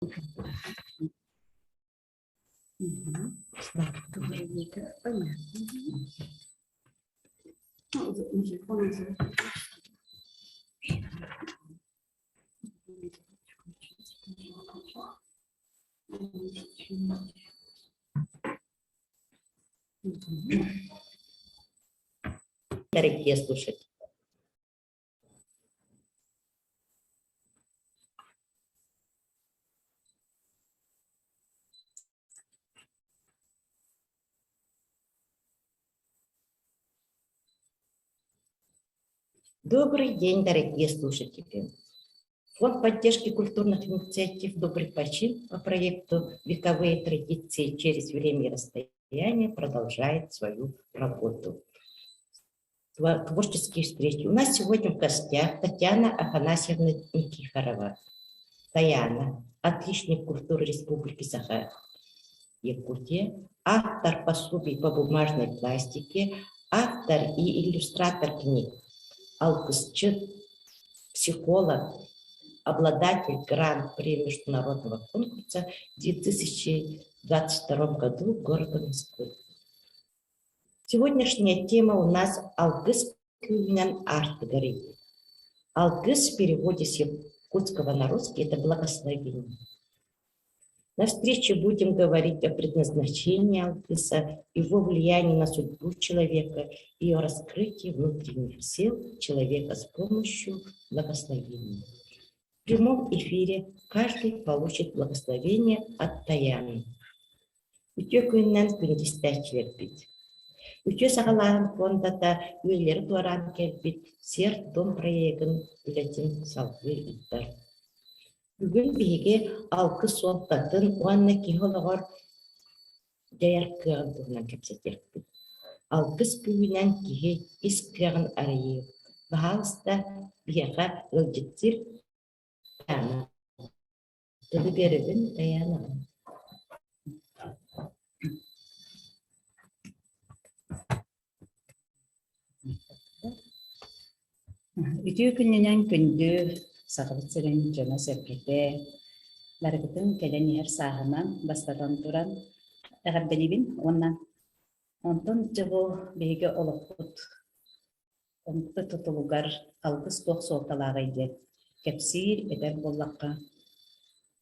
Это понятно. Ну, телефон Дорогие слушатели. Добрый день, дорогие слушатели! Фонд поддержки культурных инициатив «Добрый почин» по проекту «Вековые традиции через время и расстояние» продолжает свою работу. Творческие встречи. У нас сегодня в гостях Татьяна Афанасьевна Никифорова. Таяна, отличник культуры Республики Саха, Якутия, автор пособий по бумажной пластике, автор и иллюстратор книг, алгысчыт, психолог, обладатель гран-при международного конкурса в 2022 году города Москвы. Сегодняшняя тема у нас «Алгыс күүһүнэн аартыгар Алгыс в переводе с якутского на русский – это благословение. На встрече будем говорить о предназначении Алгыса, его влиянии на судьбу человека и о раскрытии внутренних сил человека с помощью благословения. В прямом эфире каждый получит благословение от Таяны. Үтүө күнүнэн күндү истээччилэрбит! Үтүө саҕалааһын пуондата үйэлэри туораан кэлбит сиэр-туом проегын үлэтин салгыы ыытар. Бүгүн биһиги алгыс суолтатын уонна киһи олоҕор дьайар кыаҕын туһунан кэпсэтиэхпит. Алгыс күүһүнэн киһи ис кыаҕын арыйыы. Баһаалыста, биһиэхэ ыалдьыттыыр Таана. Тылы биэрэбин Таянаҕа. Үтүө күнүнэн күндү Сахабыт сирин дьоно-сэргэтэ, барыгытын кэлэн иһэр сааһынан бастатан туран эҕэрдэлиибин уонна онтон дьэ бу биһиги олохпут омукта тутулугар алгыс туох суолталааҕый диэн кэпсиир, этэр буоллахха,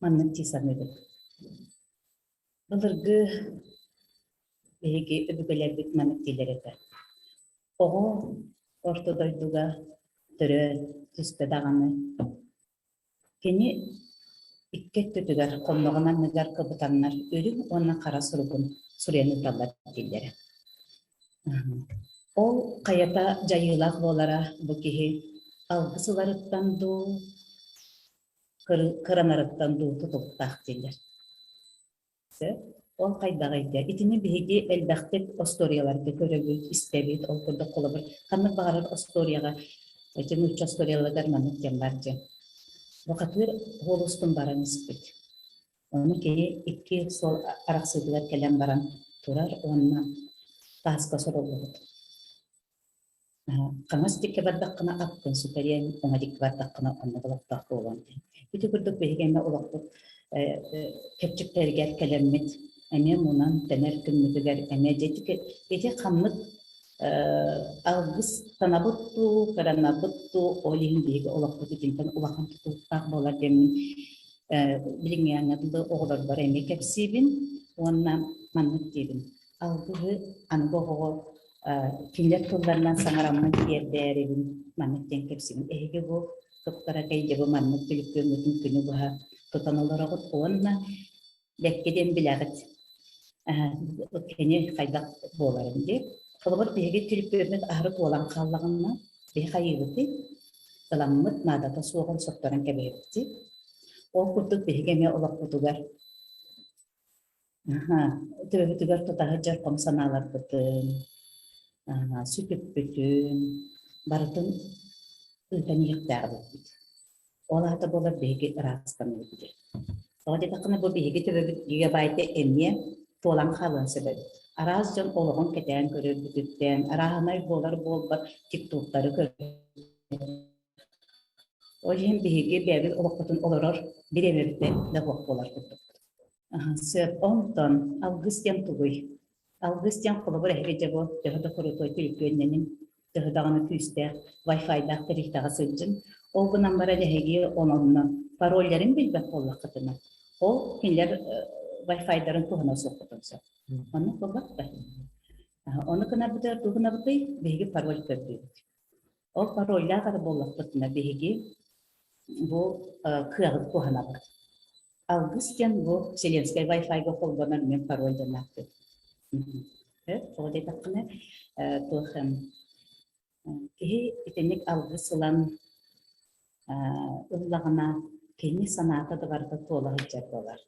маннык дии саныыбыт. Былыргы биһиги өбүгэлэрбит маннык дииллэр этэ. Оҕо орто дойдуга төрөөн түстэ даҕаны кини икки өттүтүгэр хонноҕун анныгар кыбытаннар үрүҥ уонна хара суругун суруйан ыыталлар дииллэрэ. Ол хайата дьайыылаах буолара бу киһи алгыс ыларыттан дуу, кыранарыттан дуу тутулуктаах дииллэр. Сөп. Ол хайдаҕый дии? Итини биһиги элбэхтик остуоруйаларга көрөбүт, истэбит. Ол курдук холобур, ханнык баҕарар остуоруйаҕа ити нуучча остуоруйаларыгар маннык диэн баар дии. Бухатыыр уол устун баран испит. Ону кини икки суол арахсыытыгар кэлэн баран турар уонна тааска суруллубут. Хаҥас диэки бардаххына аппын сүтэриэҥ, уҥа диэки бардаххына оннук олохтоох буолуоҥ диэн. Ити курдук биһиги эмиэ олохпут кэпчиктэригэр кэлэммит эмиэ мунан тэнэр күммүтүгэр эмиэ дьэ ити ханнык алгыс танабыт дуу, кыранабыт дуу, ол иһин биһиги олохпут итинтэн улахан тутулуктаах буолар диэммин билиҥҥээҥҥэ дылы оҕолорбор эмиэ кэпсиибин уонна маннык диибин. Алгыһы аныгы оҕоҕо кинилэр тылларынан саҥараммын тиэрдээрибин маннык диэн кэпсиибин. Эһиги бу кып-кыракый дьэ бу маннык түлүпүөҥҥүтүн күнү быһа тутан олороҕут уонна бэккэ диэн билэҕит кини хайдах буоларын дии. Холобур, биһиги түлүпүөммүт аһары туолан хааллаҕына, биһи хайыыбытый? Ыламмыт наадата суоҕун сотторон кэбиһэбит дии. Ол курдук биһиги эмиэ олохпутугар Аһаа, төбөбүтүгэр тута сылдьар хом санааларбытын, сүтүкпүтүн барытын ыытан иһиэхтээх эбиппит. Ол аата буолар биһиги ыраастанабыт диэн. Тоҕо диэтэххинэ бу биһиги төбөбүт гигабайта эмиэ туолан хаалыан сөп эбит. Араас дьон олоҕун кэтээн көрөрбүтүттэн, арааһынай буолар буолбат тиктоктары көрөр. Ол иһин биһиги бэйэбит олохпутун олорор бириэмэбит да суох буолар курдук. Сөп. Онтон алгыс диэн тугуй? Алгыс диэн холобур эһиги дьэ бу төһө да крутой түлүпүөннэнин, төһө даҕаны күүстээх Wi-Fi-даах тэрилтэҕэ сылдьыҥ. Ол гынан баран эһиги ононно паролларын билбэт буоллаххытына, ол кинилэр Wi-Fi-дарын туһана суоххутун сөп. Оннук буолбат да? Ону гынарбытыгар тугу гынабытый? Биһиги пароль көрдүүбүт. Ол пароллаах эрэ буоллахпытына биһиги бу кыаҕын туһанабыт. Алгыс диэн бу Вселенскай Wi-Fi-га холбонор мен пароль диэн ааттыыр. Тоҕо диэтэххинэ, туох киһи итинник алгыс ылан ыллаҕына кини санаата да барыта туола сылдьар буолар.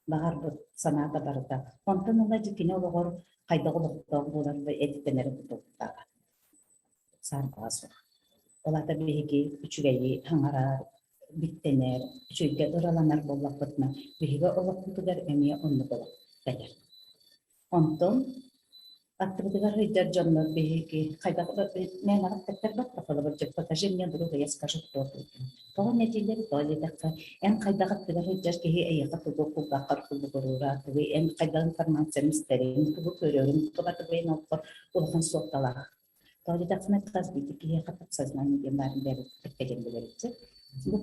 Баҕарбыт санаата барыта. Онтон ыла дьэ кини олоҕор хайдах олохтоох буолар этиттэнэрэ тутулуктааҕа. Саарбаҕа суох. Ол аата биһиги үчүгэйи хаҥарар, биттэнэр, үчүгэйгэ ыраланар буоллахпытына, биһиги олохпутугар эмиэ оннук олох кэлэр. Онтон аттыбытыгар сылдьар дьоннор биһиги хайдах мээнэҕэ эппэттэр холобур дьэ покажи мне друга, я скажу, кто ты. Тоҕо этиилэр тоҕо диэтэххэ, эн хайдах аттыгар сылдьар киһи эйиэхэ тугу кулгааххар куллугуруура, тугу эн хайдах информацияны истэриҥ, тугу көрөрүҥ, туга тугу олоххор улахан суолталаах. Тоҕо диэтэххинэ, хас биирдии киһиэхэ подсознание диэн баарын бэйэбит диэн билэбит. Бу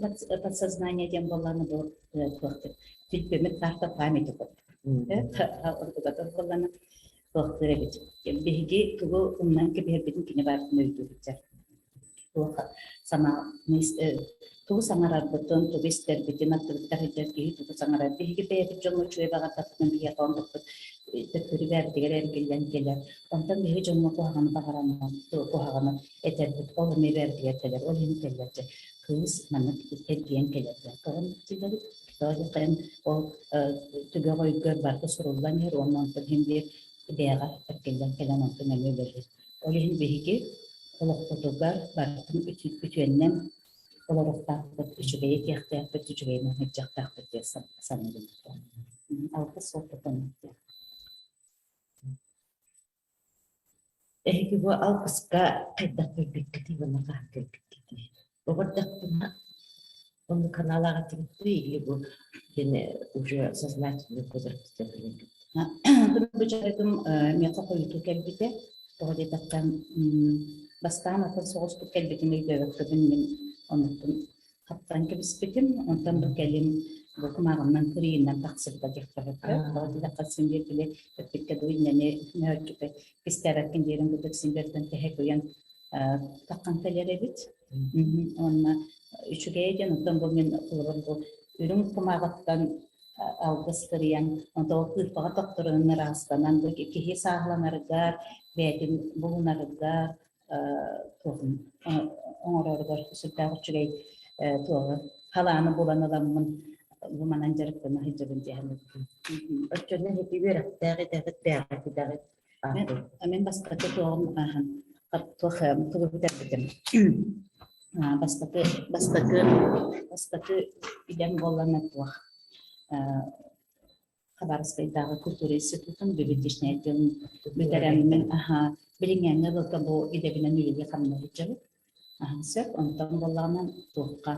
подсознание диэн буоллаҕына бу туохтур түлпүмүт карта памяти курдук. Ордугатар буоллаҕына туохтур эбит. Биһиги тугу умнан кэбиһэрбитин кини баарын өйдүүбүт. Туох санаа тугу саҥарарбытын, тугу истэрбитин, аттыбыттар сылдьар киһи тугу саҥарар. Биһиги бэйэбит дьоҥҥо үчүгэй баҕардахпытына биһиэхэ оннукпут төттөрү бэйэбитигэр эргиллэн кэлэр. Онтон биһиги дьоҥҥо куһаҕаны баҕараммат, куһаҕаны этэрбит, ол эмиэ бэйэбитигэр кэлэр. Ол иһин кэллэр дьэ кыыс маннык эргийэн кэлэр диэн. Тоҕо этилэбит? Тоҕо диэххэ ол түгэх өйгөр барыта суруллан иһэр уонна онтон иһин биир бэйэҕэ эргиллэн кэлэн онтон эмиэ үлэлиир. Ол иһин биһиги олохпутугар барытын үтүөннэн олоруохтаахпыт, үчүгэйи этиэхтээхпит, үчүгэйинэн сылдьыахтаахпыт диэн саныыбын. Алгыс суолтата диэн. Эһиги бу алгыска хайдах кэлбиккитий уонна хаһан кэлбиккитий? Оҕордохпуна оннук каналаҕа тигиттий или бу кини уже сознательный возраст Бу дьарыгым миэхэ хойутуу кэлбитэ. Тоҕо диэтэххэ, бастаан атын соҕустук кэлбитин өйдөөбөккөбүн мин оннуктун хаптан кэбиспитим. Онтон бу кэлин бу кумааҕымнан кырыйынан тахсыбыта диэххэ сөп. Тоҕо диэтэххэ син биир били эппиккэ дуу иннэни мөһөччүкэ кистээбэккин диэрин курдук син биэртэн тэһэ кыйан таххан кэлэр эбит. Уонна үчүгэйэ диэн оттон бу мин холобур бу үрүҥ кумааҕыттан алгыс кырыйан, онтон ол кыырпаҕа тохторунан ыраастанан, бу киһи сааһыланарыгар, бэйэтин булунарыгар туоҕун оҥороругар сүрдээх үчүгэй туоҕу халааны булан ыламмын бу манан дьарыктана сылдьабын диэһэн. Оччону ити үөрэхтээх идэҕит бэйэҕит идэҕит Мин бастакы туоҕум ааһан туох тугу бүтэрбитим. Бастакы бастакы бастакы идэм буоллана туох Хабаровскайдааҕы культура институтун библиотечнай отделын бүтэрэммин аха билиҥҥээҥҥэ дылы бу идэбинэн үлэлии хамныы сылдьабыт. Сөп, онтон буоллаҕына туохха.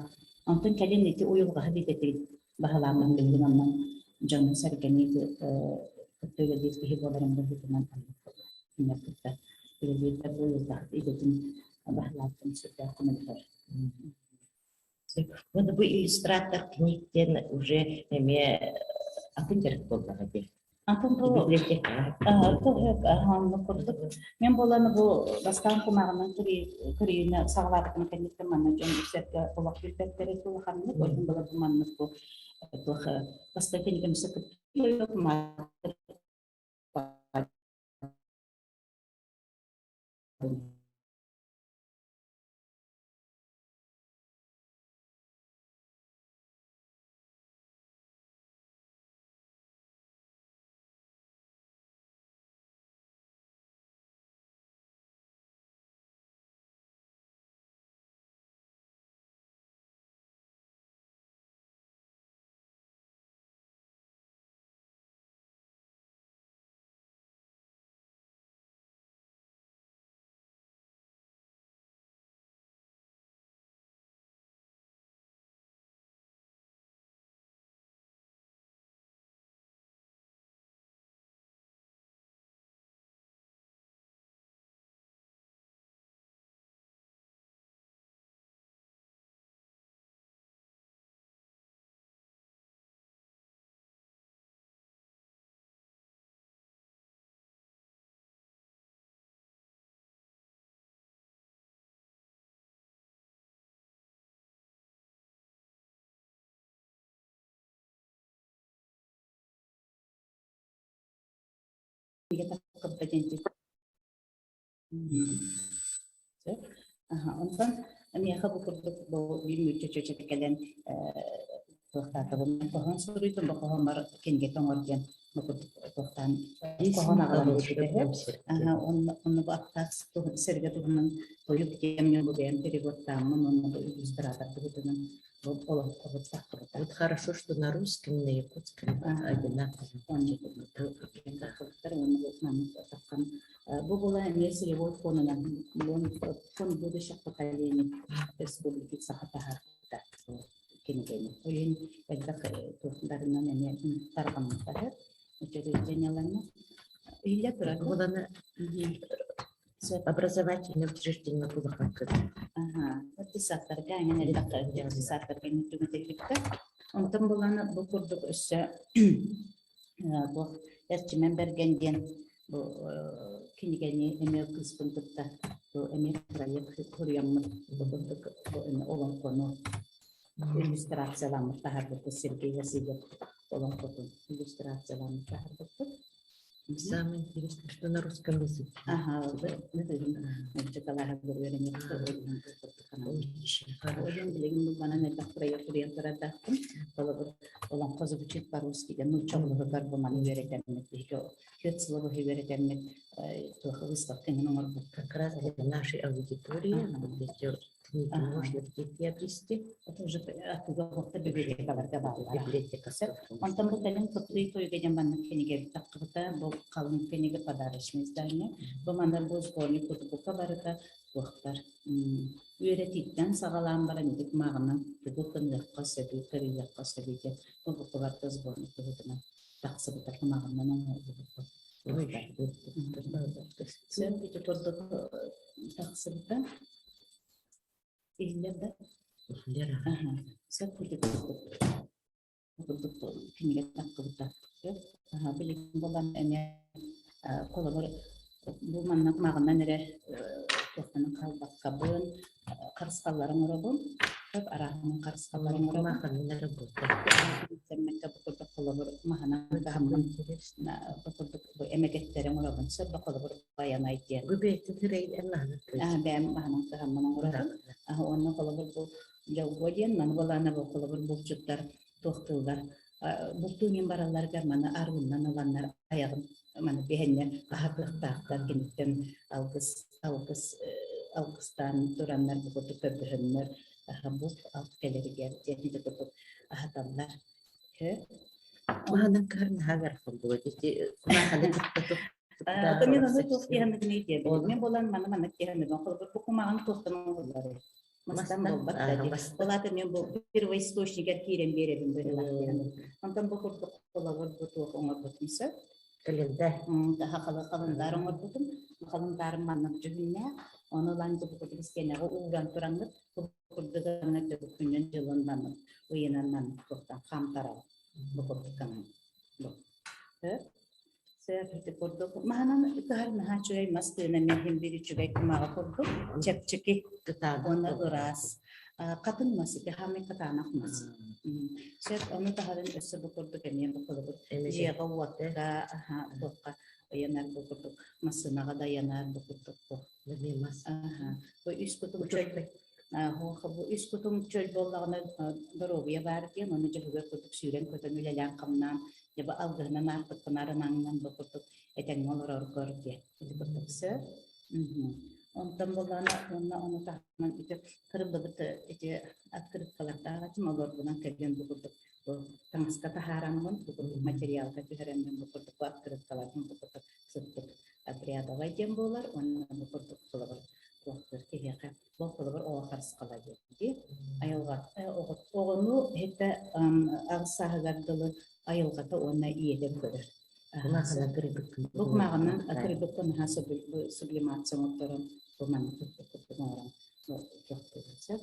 Онтон кэлин ити уйулҕаһыт идэтин баһылааммын билигин онон дьону-сэргэни кытта үлэлиир киһи буоларым быһыытынан оннук кытта үлэлиирбэр бу уйулҕаһыт идэтин баһылаабытым сүрдээх көмөлөһөр. Вот бу иллюстратор книг диэн уже эмиэ атын дьарык буоллаҕа дии. Атын бу курдук. Мен буоланы бу бастаан кумааҕынан кырыйыыны саҕалаабытым кэнниттэн манна дьон үксэргэ олох билбэттэрэ улаханнык ойун была бу маннык бу туох бастакы кинигэм кинигэ тахсыбыта диэн Сөп. Аха, онтон миэхэ бу курдук бу биир нуучча чүөчэтэ кэлэн туохтаатабын хоһоон суруйдум, бу хоһооммор кинигэтэ оҥор диэн бу курдук туохтаан хоһоон аҕалан биэрбитэ. Аха, онно онно бу аттаах сэргэ туһунан тойук диэн бу бэйэм переводтааммын уонна бу иллюстратор быһыытынан бу олоҥхобут таххыбыта. Вот хорошо, что на русском, на якутском одинаково. Таххыбыттар уонна бу маннык таххан Бу була эмиэ сырьевой фонунан фонд будущих поколений Республики Саха таһаарбыта кинигэни. Ол иһин элбэх туохтарынан эмиэ тарҕаммыттар. Учреждениеларына. Иһиллэ турар. Буолана образовательное учреждение улахан Ага. Сааттарга эҥин элбэх сааттарга түмэтиллибитэ. Онтон булана бу курдук өссө бу Эрчимэн Бэргэн диэн бу кинигэни эмиэ кыыспын кытта бу эмиэ проект суруйаммыт бу курдук бу эмиэ олоҥхону иллюстрацияламмыт таһаарбыппыт Сергей Васильев олоҥхотун иллюстрацияламмыт таһаарбыппыт. Самое интересное, что на русском языке. Ага, Очень билигин булбанан элбэх проект суруйан турардаахпын. Холобур, олоҥхо звучит по-русски диэн нуучча оҕолоругар бу маны үөрэтэммит, биһиги түөрт сыла быһа үөрэтэммит туох выставка эҥин оҥорбут. Как раз для нашей аудитории вот эти книги можно где приобрести. Это уже оттуда уопта библиотекаларга бааллар. Библиотека. Онтон бу кэлин Кыптый тойуга диэн маннык кинигэ таххыбыта, бу халыҥ кинигэ подарочное издание. Бу манна бу сборник курдукка барыта туохтар үөрэтииттэн саҕалаан баран ити кумааҕынан тугу гыныахха сөбүй, кырыйыахха сөбүй диэн бу букубарда сборник быһыытынан тахсыбыта кумааҕынан оҥоһуллубут. Сөп ити курдук тахсыбыта. Иһиллэр да? Иһиллэр. Сөп ити курдук курдук кинигэ тахсыбыта. Билигин буолан эмиэ холобур бу манна кумааҕынан эрэ туохтанан хаалбаккабын харысхалларын оҥоробун. Көп арааһынан харысхалларын оҥоробун. Кумааҕынан эрэ буолла. Сэммэккэ бу курдук холобур маһынан кыһаммын бу курдук бу эмэгэттэри оҥоробун. Сөп бу холобур байанай диэн. Бу бэйэтин сирэйинэн маһынан Бэйэм маһынан кыһаммын оҥоробун. Уонна холобур бу Дьолго диэн маны былаана бу холобур булчуттар туохтууллар бултуу иҥин баралларыгар маны арыыннан ыланнар айаҕын маны биһэннэр аһатыахтаахтар киниттэн алгыс алгыс алгыстаан тураннар бу курдук көрдөһөннөр булт алт кэлэригэр диэн ити курдук аһаталлар. Маһынан кыһар наһаа ыарахан буолуо ити кумааханы кытта Ата мен аны туох диэхэммитин диэбит. Мен буолан маны маннык диэхэммитин холобур бу кумааҕын туохтан оҥоһулларый? Мастан буолбат да дии. Ол аата мен бу первоисточнигар киирэн биэрэбин быһыылаах диэн. Онтон бу курдук холобур бу туох оҥорбутум сөп. Календарь. Хахалы халындаар оҥорбутум. Халындаарым маннык дьүһүннээх. Ону ылан дьэ бу курдук истиэнэҕэ ууран тураҥҥыт бу курдук аны күнүн дьылын маннык ыйынан маннык туохтан хаамтарар бу курдук гынан. Сөп ити курдук. Маһынан кыһар наһаа үчүгэй мас тыына миэхин биир үчүгэй кумааҕы курдук. Чэпчэки уонна ыраас. Хатын мас ити хаамай кытаанах мас. Сөп ону таһарын өссө бу курдук эмиэ бу курдук дьиэҕэ-уокка туохха ыйанар бу курдук массыынаҕа да ыйанар бу курдук бу. Мас. Бу үс кутум чөл бу үс кутум чөл буоллаҕына доруобуйа баар диэн ону дьөһүгэр курдук сүүрэн-көтөн үлэлээн-хамнаан дьэ бу алгыһынан аахпыккынаар анаҥынан бу курдук этэҥҥэ олороргор диэн ити курдук сөп. Онтон буоллаҕына уонна ону таһынан ити кырыллыбыт ити открыткалардаах этим олорбунан кэлэн бу курдук бу таҥаска таһаараммын бу курдук материалга түһэрэммин бу курдук бу открыткаларбын бу курдук сыппыт обрядовай диэн буолар уонна бу курдук холобур туохтуур киһиэхэ Бу холобур оҕо харысхала диэн дии. Айылҕа оҕону иһиттэ аҕыс сааһыгар дылы айылҕата уонна ийэтэ көрөр. Бу кумааҕынан кырбыкка наһаа сублимация оҥотторон бу маннык курдук оҥорон туохтуур сөп.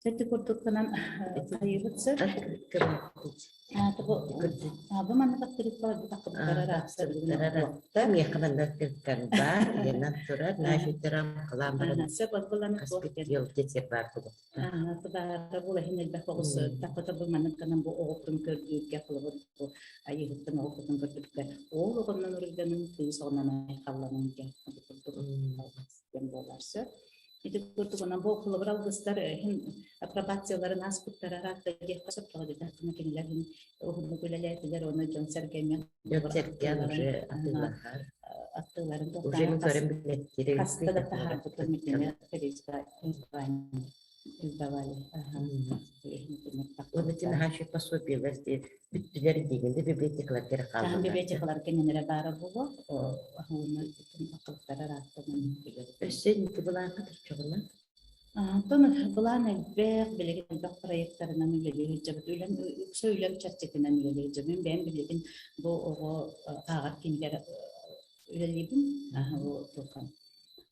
Ити курдук гынан хайыыбыт сыр. Бу маннык аттырыттар бу таххыбыттара ыраахтар. Миэхэ манна аттырыттар баар, янан турар, наашыттарам халаан баран Сөп отбыланы библиотека баар буолуохтаах. Тыбаара бу иһин элбэх оҕус таххыта бу маннык гынан бу оҕотун көрдүүргэ холобур бу айыһыттан оҕотун көрдүккэ ол оҕоннон уруйданын кыыс оҕонон айхалланын диэн курдук диэн буолар сөп. Ити курдук онон бу холобур алгыстар иһин апробацияларын ааспыттара араатта диэххэ сөп тоҕо диэтэххинэ кинилэр иһин уһуннук үлэлээтилэр уонна дьон-сэргэҥҥэ Дьон-сэргэ уже атыылаһар. аттыларын Уже мин көрөн билэттири хаста да таһаарбытын итини издавали. Уонна наһаа пособиелар бүттүлэр диигин да библиотекалар кere хааллылар. Библиотекалар кэннилэрэ баара буолуо. Уонна акылыктара ырааттанан Өссө инники былааҥҥа турчаҕына? Онтон былаан элбэх, билигин элбэх проектарынан үлэлии сылдьабыт. Үлэм үксэ үлэм чэрчитинэн үлэлии сылдьабын. Бэйэм билигин бу оҕо ааҕар кинигэр үлэлиибин. Бу туохха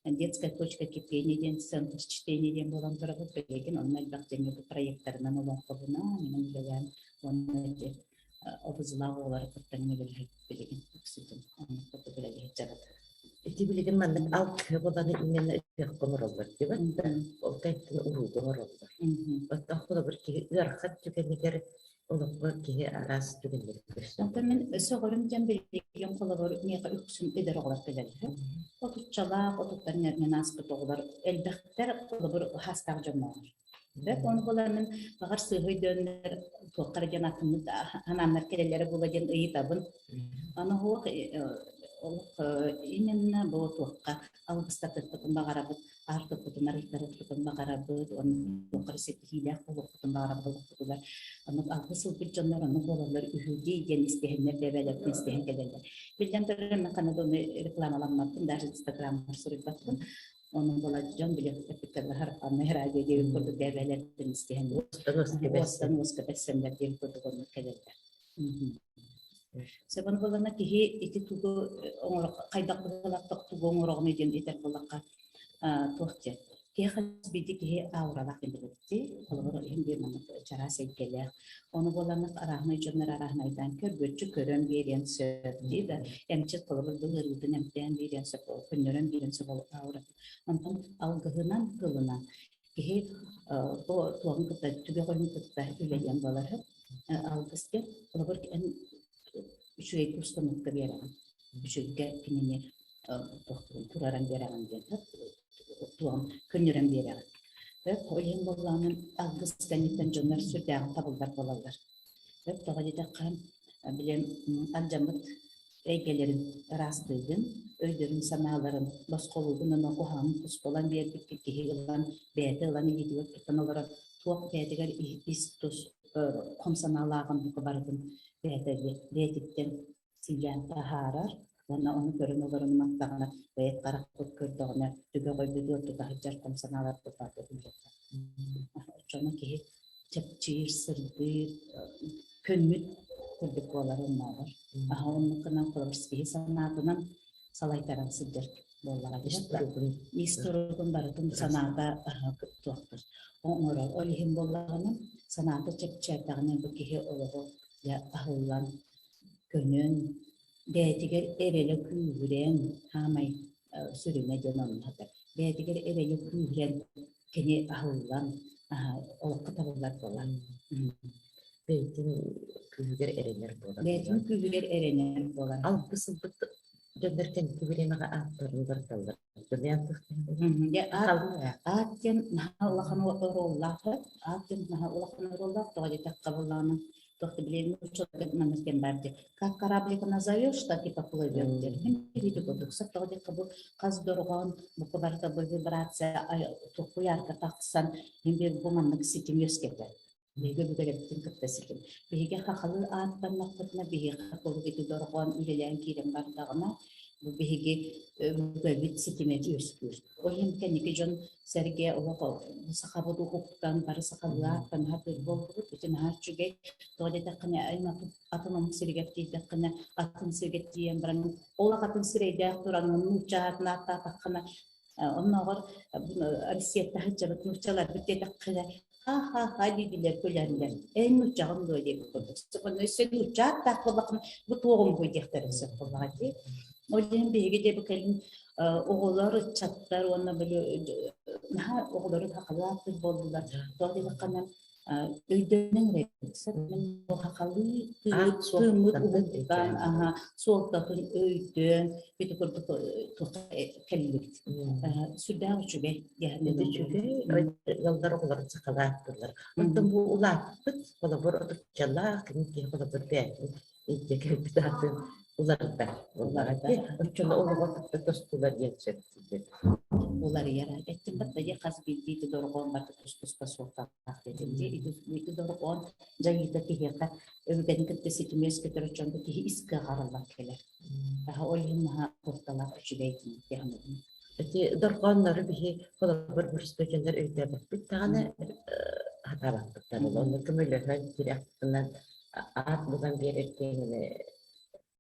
Детская точка кипения диэн центр чтения диэн буолан турабыт. Билигин онно элбэх дьэҥҥэ бу проектарынан олоҥхобуна, онон үлэлээн уонна ити обузлаах оҕолору кытта үлэлэһэбит билигин үксүтүн. Оннук курдук үлэлэһэ сылдьабыт. Ити билигин маннык алтыһы буолан именно ыһыахха оҥороллор дибат да, ол кэнниттэн урууга оҥороллор. Оттон холобур киһи ыарахан түгэнигэр олоххо киһи араас түгэннэри көрсөр. Онтон мин сөҕөрүм диэн билигин холобур миэхэ үксүн эдэр оҕолор кэлэллэр. Отуччалаах, отуттан мен ааспыт оҕолор элбэхтэр, холобур хаастаах дьонноохтор. Бэт ону буолан мин баҕар сыыһа өйдөөннөр туоххара диэн атыммыт анааннар кэлэллэрэ буола диэн ыйытабын. Аны оһуох олох именно бу туохха алгыстатыахпытын баҕарабыт, аартыкпытын арыйтарыахпытын баҕарабыт, уонна туохха эрэ ситиһиилээх буолуохпутун баҕарабыт олохпутугар. Оннук алгыс ылбыт дьоннор оннук буолаллар үһү дии диэн истиһэннэр бэйэлэрин истиһэн кэлэллэр. Биллэн турар, мен ханна да ону рекламаламмаппын, даже инстаграммар суруйбаппын. Онон була дьон били эппиттэр анны радио диэбит курдук бэйэлэрин истиһэн уостан уоска бэссэннэр диэн курдук оннук кэлэллэр. Сөбөн буолана киһи ити тугу оҥоро хайдах быһыылаахтык тугу оҥороҕуный диэн этэр буоллахха туох диэн киһи хас биирдии киһи ауралаах диэн билэбит холобур иһин биир маннык чараас эйгэлээх ону буоланнык арааһынай дьоннор арааһынайдаан көрбүөччү көрөн биэриэн сөп дии да эмчит холобур бу ыарыытын эмтээн биэриэн сөп көннөрөн биэриэн сөп ол ауратын онтон алгыһынан тылынан киһи бу туоҕун кытта түгэх өйүн кытта үлэлиэн буолар алгыс диэн холобур эн үчүгэйгэ установка биэрэҕин үчүгэйгэ кинини тураран биэрэҕин диэн туоҕун көннөрөн биэрэҕин ол иһин буоллаҕына алгыс кэнниттэн дьоннор сүрдээҕин табыллар буолаллар тоҕо диэтэххэ били алдьаммыт эйгэлэрин ыраастыыгын, өйдөрүн-санааларын босхолуугун уонна куһаҕанын туспалан биэрбиккин киһи ылан, бэйэтэ ылан илиитигэр тутан олорон туох бэйэтигэр ис-тус хом санаалааҕын бука барытын бэйэтэ бэйэтиттэн сиилээн таһаарар уонна ону көрөн олорон уматтаҕына бэйэт харахпыт көрдөҕүнэ түгэх өйбүтүгэр тута сылдьар хом санаалар тутаатык Оччоҕуна киһи чэпчиир, сырдыыр, көммүт курдук буолар оннооҕор. Аһа оннук гынан холобур киһи санаатынан салайтаран сылдьар буоллаҕа Ис туругун ис туругун барытын санаата туохтур оҥорор. Ол иһин буоллаҕына санаата чэпчээтэҕинэ бу киһи олоҕо дьэ аһыллан, көнөн, бэйэтигэр эрэлэ күүһүрэн, хаамай сүрүнэ диэн онно бэйэтигэр эрэлэ күүһүрэн кини аһыллан олоххо табыллар буолар. Бэйэтин күүһүгэр эрэнэр буолар. Бэйэтин күүһүгэр эрэнэр буолар. Алгыс ылбыт дьоннор кэнники бириэмэҕэ ааттарын уларыталлар. Аат диэн наһаа улахан оруоллаах. Аат диэн наһаа улахан оруоллаах. Тоҕо диэтэххэ буоллаҕына туох да билиэн маннык диэн баар дии. Как кораблика назовешь, так и поплывет диэн. Мин курдук сөп тоҕо диэххэ бу хас дорҕоон бука барыта бу вибрация куйаарга тахсан мин биир бу маннык ситим үөскэтэр. Биһиги өбүгэлэрбитин кытта ситим. Биһиги хахалыы ааттаннахпытына биһиэхэ толук ити дорҕоон үлэлээн киирэн бардаҕына бу биһиги өбүгэбит ситимэ үөскүүр. Ол иһин кэнники дьон сэргэ олох сахабыт уһуктан бары сахалыы ааттанаһа буоллубут. Ити наһаа үчүгэй. Тоҕо диэтэххинэ атын омук сиригэр тиийдэххинэ атын сиргэ тиийэн баран олох атын сирэйдээх туран нуучча аатын ааттаатаххына оннооҕор Россияттан сылдьабыт нууччаларбыт диэтэххинэ Ха-ха-ха дииллэр күлэллэр. Эн нууччаҕын дуо диэбит курдук. Онно өссө нуучча ааттаах буоллаххына, бу туоҕум буй диэхтэрин сөп буоллаҕа дии. Ол иһин биһиги дьэ бу кэлин оҕолор, ыччаттар уонна били наһаа оҕолору сахалыы ааттыыр буоллулар. Тоҕо диэтэххинэ өйдөнөн эрэбит. Сахалыы тыыммыт уһуктан, суолтатын өйдөөн, ити курдук туохха кэллибит. Сүрдээх үчүгэй Это үчүгэй, ыаллар оҕолорун сахалааттылар. Оттон бу улааппыт, холобур, отуччалаах, кини киһи холобур бэйэтин илдьэ кэлбит аатын уларыта буоллаҕа дии. Оччону олоҕо кытта тостулар диэн сөп диэн. Уларыйар. Эттим батта дии хас биирдии ити дорҕоон барыта тус-туспа суолталаах диэтим дии. Ити, ити дорҕоон дьайыыта киһиэхэ өбүгэни кытта ситими үөскэтэр оччоҥго киһи ис кыаҕа арыллан кэлэр. Ол иһин наһаа суолталаах үчүгэй дии саныыбын. Ити дорҕооннору биһи холобур боростуой өйдөөбөппүт даҕаны сатаабаппыт даҕаны. Онно көмөлөһөн тирэхпинэн аат булан биэрэр диэҥини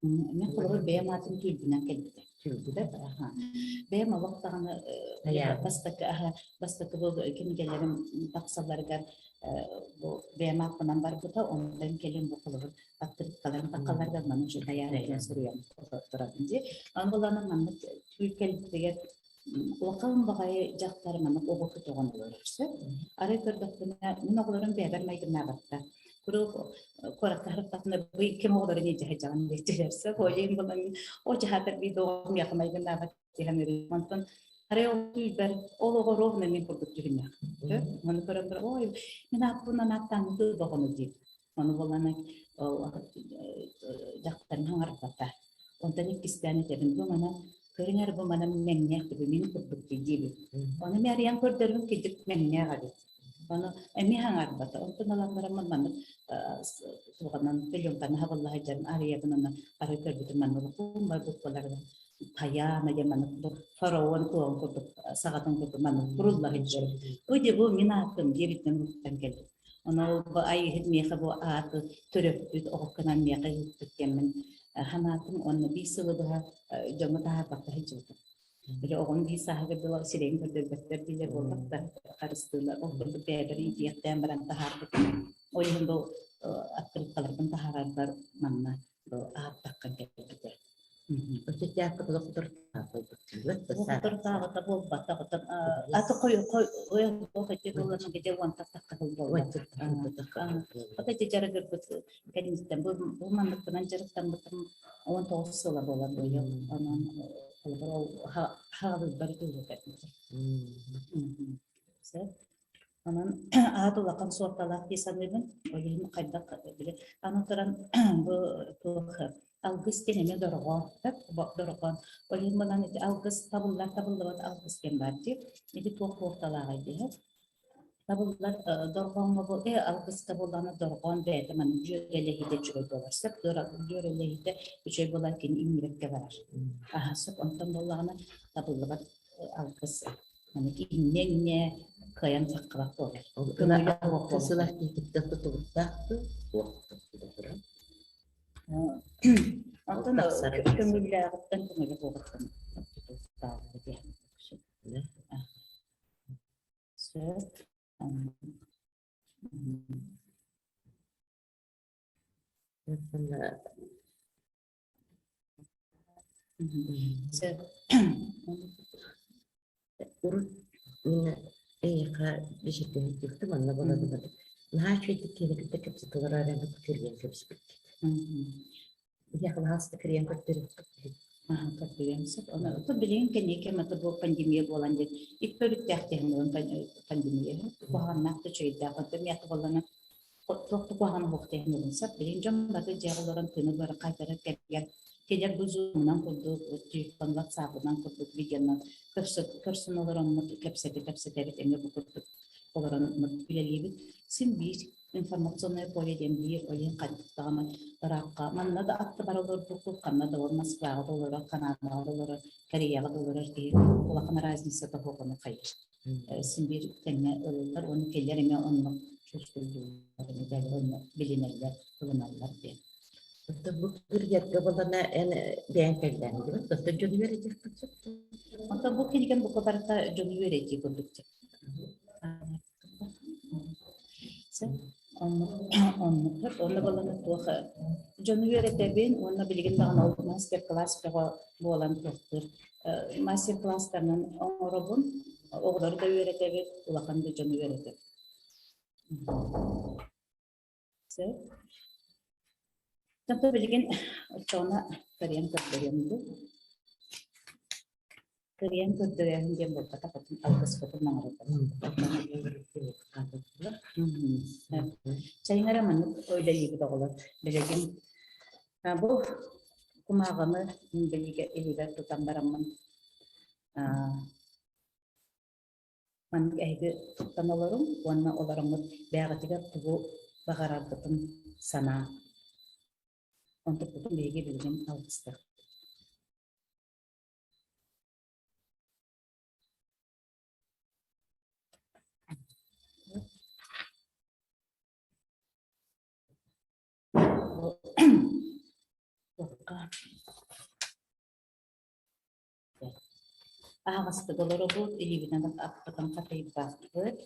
Мин холобур бэйэм аатым түүрбүнэн кэлбитэ. Түүрбүтэ? Бэйэм олох даҕаны бастакы бастакы бу кинигэлэрим тахсалларыгар бу бэйэм ааппынан барбыта, онтон кэлин бу холобур аттырыкталарын таххаларыгар маны уже тайаан диэн суруйан турабын дии. Аны булана маннык түүл кэлбитигэр улахан баҕайы дьахтар маннык оҕо көтөҕөн олорор сөп. Арай көрдөхпүнэ, мин оҕолорум бэйэбэр майгыннаабаттар. Куруук куоракка сырыттахпына бу ким оҕолорун илдьэ сылдьаҕын диэччилэр сөп. Ол иһин булан о дьаһаатар биир да оҕом миэхэ майгыннаабат диэн ырыым. Онтон арай ол түүлбэр ол оҕо ровно мин курдук дьүһүннээх. Ону көрөн баран, ой, мин ааппынан ааттааммыты доҕону диир. Ону буоллаҕына дьахтарын хаҥарбата. Онтон иккистээн этэбин, бу манан көрүҥ эрэ бу манан мэҥнээх диби мин курдук дии диибин. Ону мин арыйан көрдөрбүн кырдьык мэҥнээх эбит. Ону эмиэ хаҥарбата. Онтон ылан бараммын маннык туоҕунан пеленканы хабылла сылдьарын арыйабын уонна арый көрбүтүм маннык улахан букваларынан Таяна диэн маннык бу фараон туоҕун курдук саҕатын курдук маннык курулла сылдьар. Бу дьэ бу мин аатым диэбиттэн уһуктан кэлбит. Ону бу айыһыт миэхэ бу ааты төрөппүт оҕоккунан миэхэ ыыппыт диэммин санаатым уонна биир сылы быһа дьоҥҥо таһаарбакка сылдьыбытым. Били оҕом биир сааһыгар дылы сирэйин көрдөрбөттөр дииллэр буолбаттар, харыстыыллар. Ол курдук бэйэбэр иитиэхтээн баран таһаарбытым. Ол иһин бу открыткаларбын таһаарарбар манна бу ааттахха кэлбитэ. Соторутааҕыта буолбатах, аты ити уонтан тахха сыл буолла. Ата ити дьарыгырбыт кэнниттэн бу бу манныкпынан дьарыктаммытым 19 сыла буолар быйыл. Онон холобур ол хаалыырбар итиилэтэ. Сөп. Онон аат улахан суолталаах дии саныыбын. Ол иһин хайдах били аны туран бу туох алгыс диэн эмиэ дорҕоон дорҕоон. Ол иһин мынан ити алгыс табыллар табыллыбат алгыс диэн баар дии. Ити туох суолталааҕый диэһэ. Табыллар дорҕооҥҥо бу э алгыска буоллаҕына дорҕоон бэйэтэ маннык дьүөрэлэһиитэ үчүгэй буолар. Сөп дьүөрэлэһиитэ үчүгэй буолар кини иҥнибэккэ барар. Аһа сөп онтон буоллаҕына табыллыбат алгыс иннэ-иннэ кыайан саххабат буолар. Сылар киһититтэн тутулуктаах туох туран. Онтон көҥүллээҕиттэн көҥүлэ буолуохтан тутулуктаах диэн. Сөп. Сөп. Урут мин эйиэхэ биширдэммиттиктим манна буолан наһаа үчүгэйдик киһини кытта кэпсэтэ олорор эрэ кырыйан кэбиспиккит. Биһиэхэ баһаалыста кырыйан көрдөрүөххүт Көрдөрүөн сөп. Ону билигин кэнники мата бу пандемия буолан диэн икки өрүттээх диэн пандемия куһаҕаннаах да үчүгэйдээх. Онтон миэхэ буоллаҕына туох да куһаҕана суох диэн сөп. Билигин дьон бары дьиэҕэ олорон күнү быһа қайтарар кэмигэр кинилэр бу зумунан курдук, телефон ватсабынан курдук видеонан көрсөн олороммут кэпсэтэ кэпсэтэбит эмиэ бу курдук олорон үлэлиибит. Син биир информационное поле диэн биир ойын ханнык даҕаны ыраахха манна да аттыбар олорбуккут, ханна да ол Москваҕа да олорор, Канадаҕа да олорор, Кореяҕа да олорор киһи улахан разницата суох ону хайыр. Син биир тэҥҥэ ылыллар уонна кинилэр эмиэ оннук чувствуйдууллар, онно билинэллэр, ылыналлар диэн. Оттон бу кыргыарга буоллаҕына эн бэйэҥ кэллээн диэбит, оттон дьону үөрэтиэххин сөп. Оттон бу кинигэм бука барыта дьону үөрэтии курдук. Оннук оннук онно буоллаҕына туох дьону үөрэтэбин уонна билигин даҕаны ол мастер-класс бөҕө буолан туохтуур мастер-класстарынан оҥоробун, оҕолору да үөрэтэбит, улахан да дьону үөрэтэбит. Сөп. Онтон билигин оччоҕуна кырыйан көрдөрүөм дуу. Кырыйан көрдөрөөһүн диэн буолбатах, отун алгыспытын оҥоробут. Чайыҥара маннык үлэлиибит оҕолор. Билигин бу кумааҕыны мин билигэ илиибэр тутан бараммын Маннык эһиги туттан олоруҥ уонна олороҥҥут бэйэҕитигэр тугу баҕараргытын санааҥ. Онтуккутун биһиги билигин алгыстыахпыт. Аһаҕастык олоробут, илиибинэн аппытын хатыйбаппыт.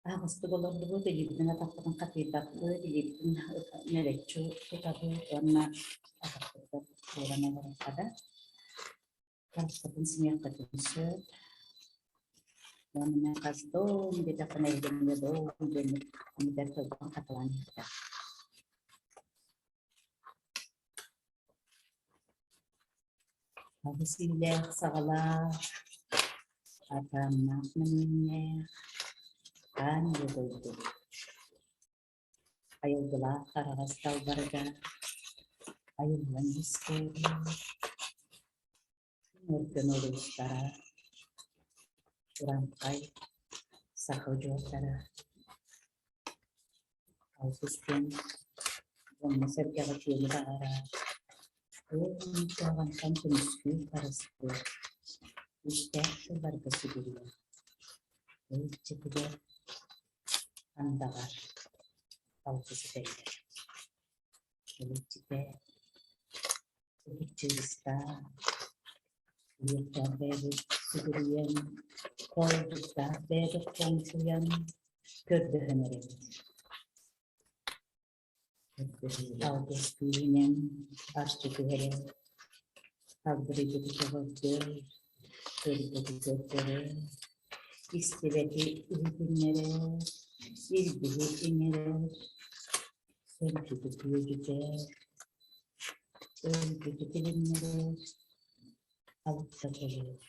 Аһаҕастык олордубут, илиибитин атахпытын хатыйбаппыт, илиибитин нэлэччи тутабыт уонна атахпытыгар буолан олоруохха да. Харахпытын симиэххитин сөп. Уонна хас дом диэтэххинэ эйгэнгэ дом диэн этэр тылбын хатылаан иһиттэх. Аҕыс иилээх саҕалаах, атааннаах мөҥүөннээх, аан ийэ дойду Айылгылаах араҕас далбарга айыллан үөскээбит өркөн улуустара, Ураҥхай, саха удьуордара, Алгыс диэн дьоҥҥо-сэргэҕэ үтүөнү баҕарар, ыал куһаҕантан көмүскүүр харыстыыр, күүстээх тылларга сүгүрүйэр, ыл иччитигэр андаҕар алгыс этэллэр. Ыл иччитэ Ытык-чыыстаах, үөттээх бэйэбит сүгүрүйэн, хоойдуктаах бэйэбит хоҥсуйан көрдөһөн эрэбит. Алгыс күүһүнэн арчы түһэрэр, алгырыйбыты көҕөрдөр, көрбөтү көрдөрөр, истибэти иһитиннэрэр, илбиһи иҥэрэр, сөргүтү күөдьүтэр, өлбүтү тилиннэрэр, алыкта толорор.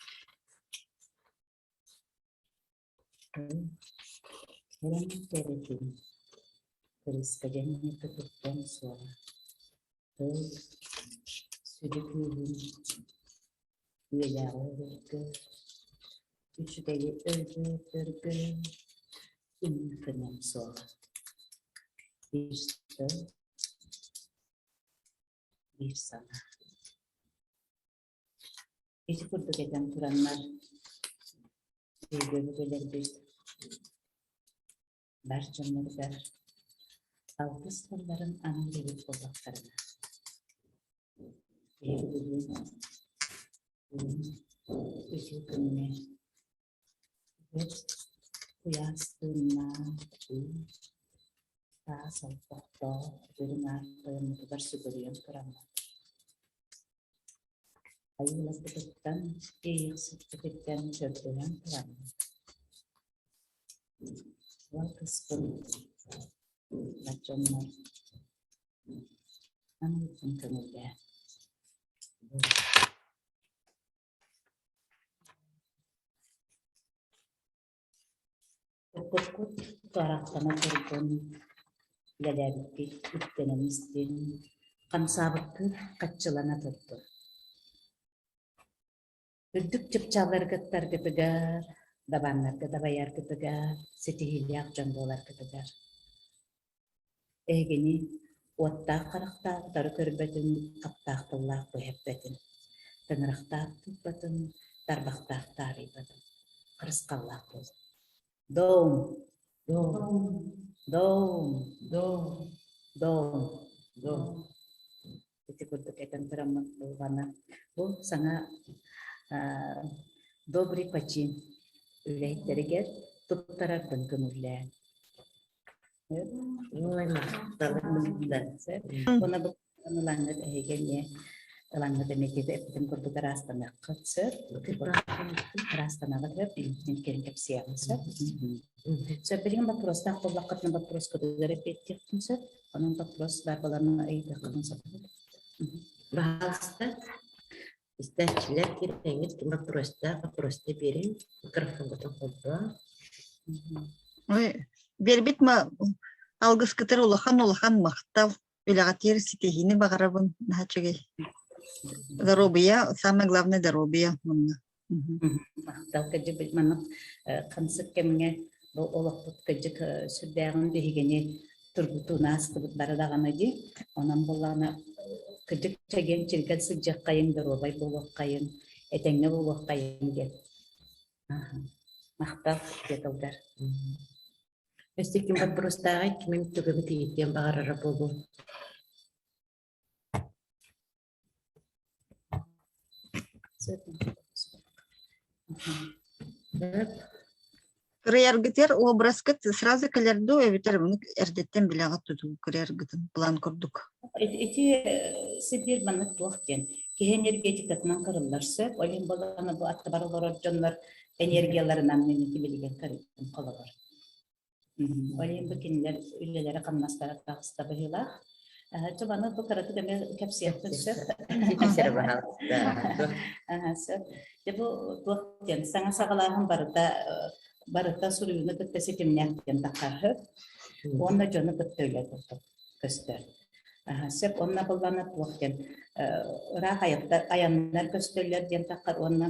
Кэлэн кэрэтин, кырыыска дьэҥҥэ тутуттан суоҕа, тыл сүдү күүһүн үйэлээҕи өлөргө, үчүгэйи өлбөөтөргө инникинэн суоҕа. Биир тыл, биир санаа. Ити курдук этэн тураннар, өйдөбүл өлөрбүт бар дьонноругар алгыс тылларын аныыр эбит буоллахтарына, биһиги бүгүн бүгүн үтүө күҥҥэ бэрт куйаас тыыннаах таас олбохтоох үрүҥ аар тойоммутугар сүгүрүйэн тураммыт Айыыларбытыттан, Иэйэхсиппититтэн көрдөһөн тураммыт, уол кыыспын бар дьоннор аныырбын көҥүллээ. Туппуккут туораахтана турдун, үлэлээбиккит үктэнэн истин, хамсаабыккыт хаччылана турдун. Үрдүк чыпчаалларгыттаргытыгар, Дабааннарга дабайаргытыгар, ситиһиилээх дьон буоларгытыгар. Эһигини уоттаах харахтаах утары көрбөтүн, хаптаах тыллаах быһэппэтин, тыҥырахтаах тыыппатын, тарбахтаах таарыйбатын, харысхаллаах буолун. Дом, Дом, дом, дом, дом. дом. Ити курдук этэн тураммыт булҕана бу саҥа Добрый почин үлэһиттэригэр туттарарбын көҥүллээн. Ой, махталым. Уонна бу ылаҥҥыт эһиги эмиэ ылаҥҥыт эмиэ эппитим курдук ыраастаныаххыт сөп. Ыраастанаҕыт сөп, илиитин кэлин кэпсиэҕин сөп. Сөп, билигин боппуруостаах буоллаххытына боппуруоскутугар эппиэттиэххин сөп. Онон боппуруос баар буоларына ыйытыаххытын сөп. Баһаалыста, истээччилэр кирэҥҥит ким боппуруостаах, боппуруоста биэриҥ, микрофоҥҥутун холбоо. Ой, биэрбит ма алгыскытыр улахан-улахан махтал. Үлэҕитигэр ситиһиини баҕарабын наһаа үчүгэй. Доруобуйа, самое главное доруобуйа манна. Махтал кырдьык маннык хамсык кэмҥэ бу олохпут кырдьык сүрдээҕин биһигини тургутууну аастыбыт бары даҕаны дии. Онон буоллаҕына кырдьык чэгиэн чиргэл сылдьыаххайыҥ, доруобай буолуоххайыҥ, этэҥҥэ буолуоххайыҥ диэн. Махтал диэтилгар. Өссө ким боппуруостааҕый, кимим түгэбит ыйытыан баҕарара буолуо. Кырыйаргытыгар образкыт сразу кэлэр дуу эбэтэр эрдэттэн билэҕит тутуу кырыйаргытын план курдук. Ити сибиир маннык туох диэн киһи энергетикатынан кырыллар сөп, ол иһин буоллаҕына бу аттыбар олорор дьоннор энергияларынан мин ити билигин кырыйдым холобур. Ол иһин бу кинилэр үлэлэрэ-хамнастара таҕыста быһыылаах. Чэ, маны бу кыратык эмиэ кэпсиэхпин сөп. Сөп. Дьэ бу туох диэн саҥа саҕалааһын барыта барыта суруйууну кытта ситимнээх диэн таххарһы. Уонна дьону кытта үлэ курдук көстөр. Сөп уонна быллана туох диэн ыраах айаннар көстөллөр диэн таххар уонна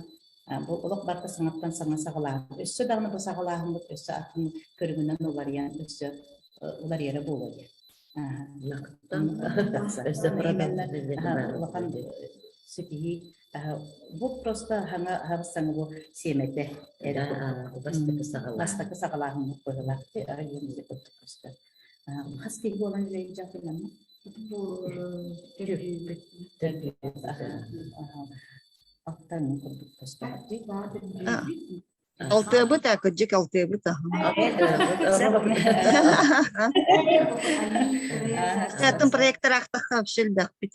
Бу олох барыта саҥаттан саҥа саҕалааһын. Өссө даҕаны бу саҕалааһыммыт өссө атын көрүҥүнэн уларыйан өссө уларыйара буолуо диэн. Улахан ситиһии бу просто хаҥа саҥа бу сиэмэтэ эрэ бастакы саҕалааһыммыт быһыылаах көстөр. Хас киһи буолан үлэлии дьаатыланна? Бу төрүүбүт. Алтан курдук көстөр. Алтыабыт а, кырдьык алтыабыт а. Атын проектор ахтахха вообще элбэхпит.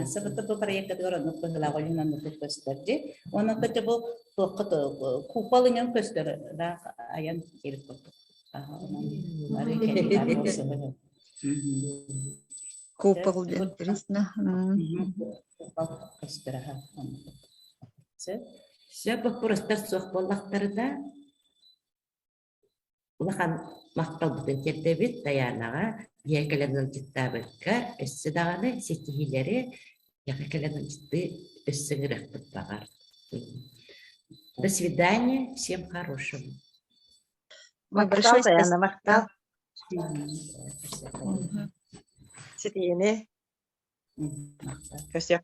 Сабыта бу проектыгар оннук быһыылаах ойун оннук көстөр дии. Онон кытта бу туохха купол иҥэн көстөр ыраах айан киирик курдук. Купол диэн интересно. Купол көстөр аха оннук. Сөп. Сөп боппуруостар суох буоллахтарына Улахан махталбытын тиэрдэбит Дайаанаҕа, ийэ кэлэн ыалдьыттаабыкка, өссө даҕаны ситиһиилэри ийэҕэ кэлэн ыалдьыттыы өссө ыҥырыахпыт баҕар. До свидания, всем хорошего. Большое Махтал, Даяна, спасибо. махтал. Ситиһиини. Махтал. Көрсүөх.